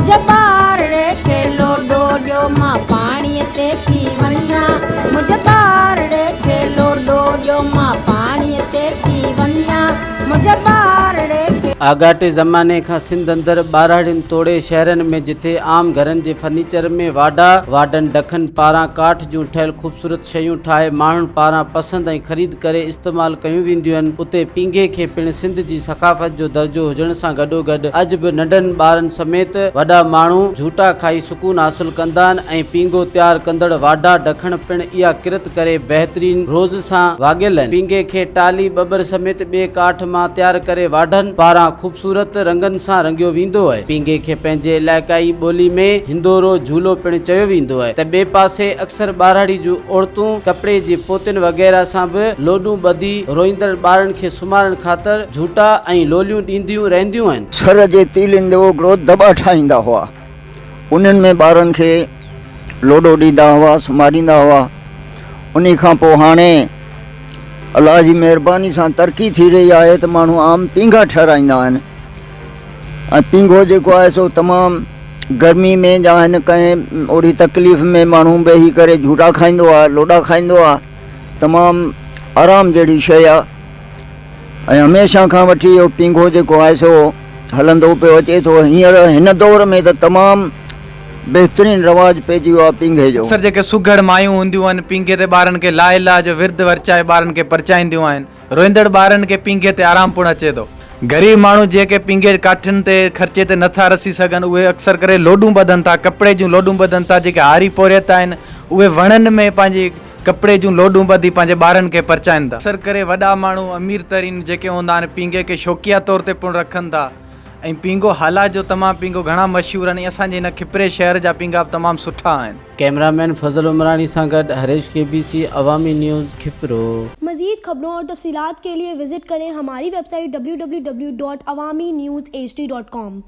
منهنجي ٻارڙي کي لوڏو ڏيو مان پاڻيء تي ٿي وڃان منهنجي ٻارڙي کي لوڏو ڏيو مان پاڻيء تي ٿي وڃان منهنجي ٻارڙي کي. آڳاٽي زماني کان سنڌ اندر ٻهراڙين توڙي شهرن ۾ جٿي عام گهرن جي فرنيچر ۾ واڍا، واڍن ڊکن پاران ڪاٺ جون ٺهيل خوبصورت شيون ٺاهي ماڻهن پاران پسند ۽ خريد ڪري استعمال ڪيون وينديون آهن اتي پينگهي کي پڻ سنڌ جي ثقافت جو درجو هجڻ سان گڏوگڏ اڄ به ننڍن ٻارن سميت وڏا ماڻهو جهوٽا کائي سڪون حاصل ڪندا آهن ۽ پينگهو تيار ڪندڙ واڍا ڊکڻ پڻ اها ڪرت ڪري بهترين روز سان واڳيل آهن پينگهي کي ٽالهي ٻٻر سميت ٻئي ڪاٺ مان تيار ڪري واڍن پاران خوبصورت رنگن سان رنگيو ويندو آهي. پينگهي کي پنهنجي علائقائي ٻولي ۾ هندورو جهولو پڻ چيو ويندو آهي ته ٻئي پاسي اڪثر ٻهراڙي جون عورتون ڪپڙي جي پوتين وغيره سان به لوڏون ٻڌي روئيندڙ ٻارن کي سمهارڻ خاطر جهوٽا ۽ لوليون ڏينديون رهنديون آهن. سر جي تيلين جو هڪڙو دٻا ٺاهيندا هئا. انهن ۾ ٻارن کي لوڏو ڏيندا هئا، سمهاريندا هئا. انهي کان پوء هاڻي الله جي مهرباني سان ترقي ٿي رهي آهي ته ماڻهو عام پينگها ٺهرائيندا آهن ۽ پينگهو جيڪو آهي سو تمام گرمي ۾ يا هن ڪنهن اوڙي تڪليف ۾ ماڻهو ويهي ڪري جهوٽا کائيندو آهي لوڏا کائيندو آهي تمام آرام جهڙي شيء آهي ۽ هميشه کان وٺي اهو پينگهو جيڪو آهي سو هلندو پيو اچي ٿو هينئر هن دور ۾ ته تمام بهترين رواج پئجي ويو آهي پينگهي جو. اڪثر جيڪي سگهڙ مايون هونديون آهن پينگهي تي ٻارن کي لا اله جو ورد ورچائي ٻارن کي پرچائينديون آهن. روئيندڙ ٻارن کي پينگهي تي آرام پڻ اچي ٿو. غريب ماڻهو جيڪي پينگهي جي ڪاٺين تي خرچي تي نٿا رسي سگهن اهي اڪثر ڪري لوڏون ٻڌن ٿا ڪپڙي جون لوڏون ٻڌن ٿا جيڪي هاري پورهيت آهن اهي وڻن ۾ پنهنجي ڪپڙي جون لوڏون ٻڌي پنهنجي ٻارن کي پرچائين ٿا. اڪثر ڪري وڏا ماڻهو امير ترين جيڪي هوندا آهن پينگهي کي شوقيه طور تي پڻ رکن ٿا. ۽ پينگهو هالا جو تمام پينگهو گهڻا مشهور آهن ۽ اسان جي هن کپري شهر جا پينگها به تمام سٺا آهن. ڪئميرا مين فضل عمراڻي سان گڏ Harish K B C Awami news Khipro. مزيد خبرون اور تفصيلات کے لئے وزٽ کریں ھماري web site www.awamiNewsHD.com.